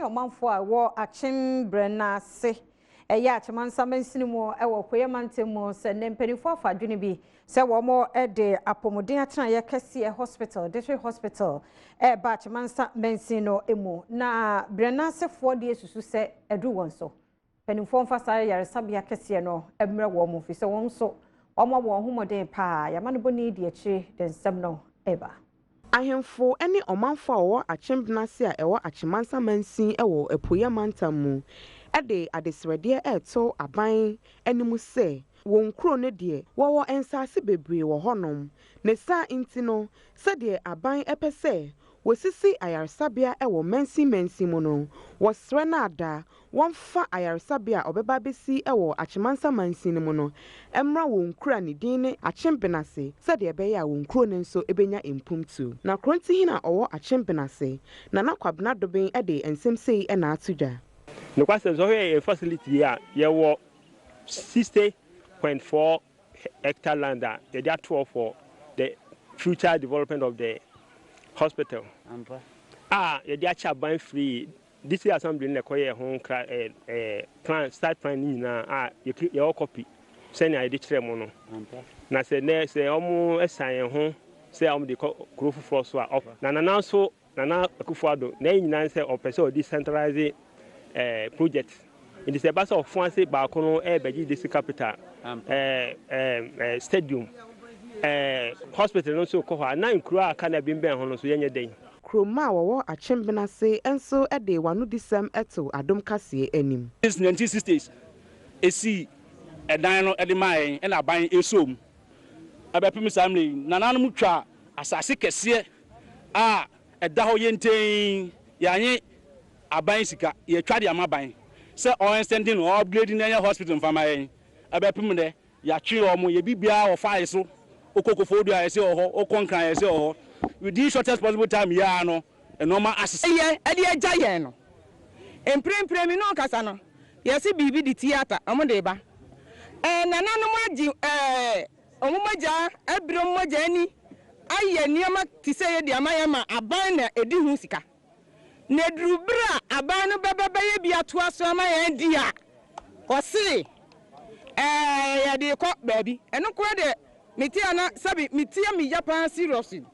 ɔmanfoɔ a ɛwɔ Akyem Brɛnase, ɛyɛ Akyemansa mansini mu wɔ Apueeɛ mantam mu sɛ nnɛ mpanimfoɔ afa adwene bi sɛ wɔn de apɔmuden atenaeɛ kɛseɛ hospital, district hospital, ɛreba Akyemansa mansini no mu. Na Brɛnasefoɔ deɛ susu sɛ aduru wɔn so. Mpanimfoɔ mfa saa ayaresabea kɛseɛ no mmrɛ wɔn, ɛfiri sɛ wɔn nso wɔn abɔ wɔn ho mmɔden paa. Yɛama no bɔne di akyire de nsɛm no ɛreba. Ahemfo ne ɔmanfoɔ a wɔwɔ Akyem Benase a ɛwɔ Akyemansa mansin wɔ Apueeɛ mantam mu de adesrɛdeɛ reto aban anim sɛ wɔn kuro no deɛ wɔwɔ nsaase bebree wɔ hɔnom. Ne saa nti no, sɛdeɛ aban pɛ sɛ wɔsisi ayaresabea wɔ mansin mansin mu no, wɔsrɛ no ada wɔmfa ayaresabea a ɔbɛba abɛsi wɔ Akyemansa mansin no mu no mmra wɔn kuro a ne din ne Akyem Benase sɛdeɛ ɛbɛyɛ a wɔn kuro no nso bɛnya mpomtuo. Na Krontihene a ɔwɔ Akyem Benase, Nana Kwabena Doben de nsɛm sei na ato dwa. Nokwasɛm sɛ wohwɛ yɛn facility yi a, yɛwɔ 60.4 hectare land a yɛde ato hɔ for the future development of the hospital a yɛde akyɛ aban free. District Assembly no na ɛkɔyɛɛ ho nkra ɛɛ ɛɛ plan, site plan no nyinaa a yɛwɔ copy sɛnea yɛde kyerɛ mo no. Na sɛ nɛ sɛ wɔn san yɛn ho sɛ wɔn de kɔ kuro foforɔ so a, na Nana nso, Nana Akufo-Addo, n'ayi nyinaa ne sɛ ɔpɛ sɛ ɔde centralize ɛɛ project. Nti sɛ ɛba sɛ ɔfo ase baako no ɛrebɛgye district capital ɛɛ ɛɛ stadium ɛɛ hospital no nso kɔ hɔ a, na nkuro a aka no a ebi bɛn ho no nso yɛnyɛ dɛn? Kuromma a wɔwɔ Akyem Benase nso de wɔn anodisɛm to Adom Kaseɛ anim. Since 1960s esii ɛdan no de maa yɛn ɛna aban esoo mu ɛbɛpem saa mmerɛ yi nananom twaa asase kɛseɛ a ɛda hɔ yentee yɛanye aban sika yɛtwa de ama aban sɛ ɔ extend no ɔ upgrade no ɛnyɛ hospital mfa ma yɛn ɛbɛpem nnɛ Yɛatwe wɔn, yɛ biribiara wɔ file so, wokɔ Koforidua a yɛse wɔ hɔ, wokɔ Nkran a yɛse wɔ hɔ. Within shortest possible time yi ara no, nnoɔma asesa. Yɛ de agya yɛn no. Mprempren me ne wo kasa no, yɛse biribi de theatre wɔn de reba. Ɛɛ nananom agye ɛɛ wɔn mogya, abiri wɔn mogya ani ayɛ nneɛma te sɛ yɛ de ama yɛn ma aban na ɛdi ho sika. Na eduru bere a aban no bɛba bɛyɛ bi atoa so ama yɛn adi a, ɔse ɛɛ yɛde rekɔ baabi. Ɛno koraa deɛ mete a na sɛbe me ti yɛ me ya paa seriously.